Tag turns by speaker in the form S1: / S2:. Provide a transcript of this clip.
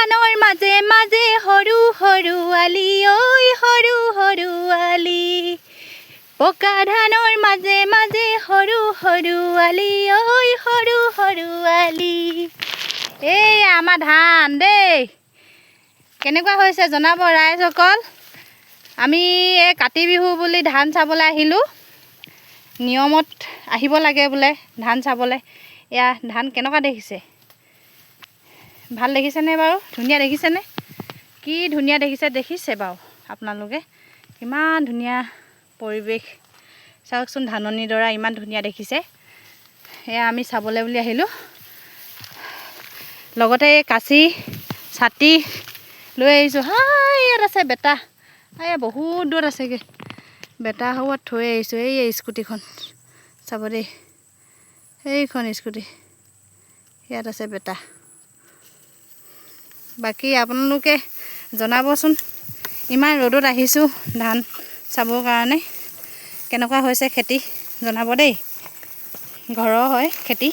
S1: ধানৰ মাজে মাজে সৰু সৰু আলি ঐ, সৰু সৰু আলি। পকা ধানৰ মাজে মাজে সৰু সৰু আলি ঐ, সৰু সৰু আলি। এইয়া আমাৰ ধান দেই। কেনেকুৱা হৈছে জনাব ৰাইজসকল। আমি এই কাতি বিহু বুলি ধান চাবলৈ আহিলোঁ। নিয়মত আহিব লাগে বোলে ধান চাবলৈ। এয়া ধান কেনেকুৱা দেখিছে? ভাল দেখিছেনে বাৰু? ধুনীয়া দেখিছেনে? কি ধুনীয়া দেখিছে, দেখিছে বাৰু আপোনালোকে? কিমান ধুনীয়া পৰিৱেশ চাওকচোন। ধাননিডৰা ইমান ধুনীয়া দেখিছে। এয়া আমি চাবলৈ বুলি আহিলোঁ। লগতে এই কাঁচি, ছাতি লৈ আহিছোঁ। হাই, ইয়াত আছে বেটা। এই বহুত দূৰত আছেগৈ বেটা। সৌৱাত থৈ আহিছোঁ। এই স্কুটিখন চাব দেই, সেইখন স্কুটি, ইয়াত আছে বেটা। বাকী আপোনালোকে জনাবচোন, ইমান ৰ'দত আহিছোঁ ধান চাবৰ কাৰণে। কেনেকুৱা হৈছে খেতি জনাব দেই। ঘৰৰ হয় খেতি।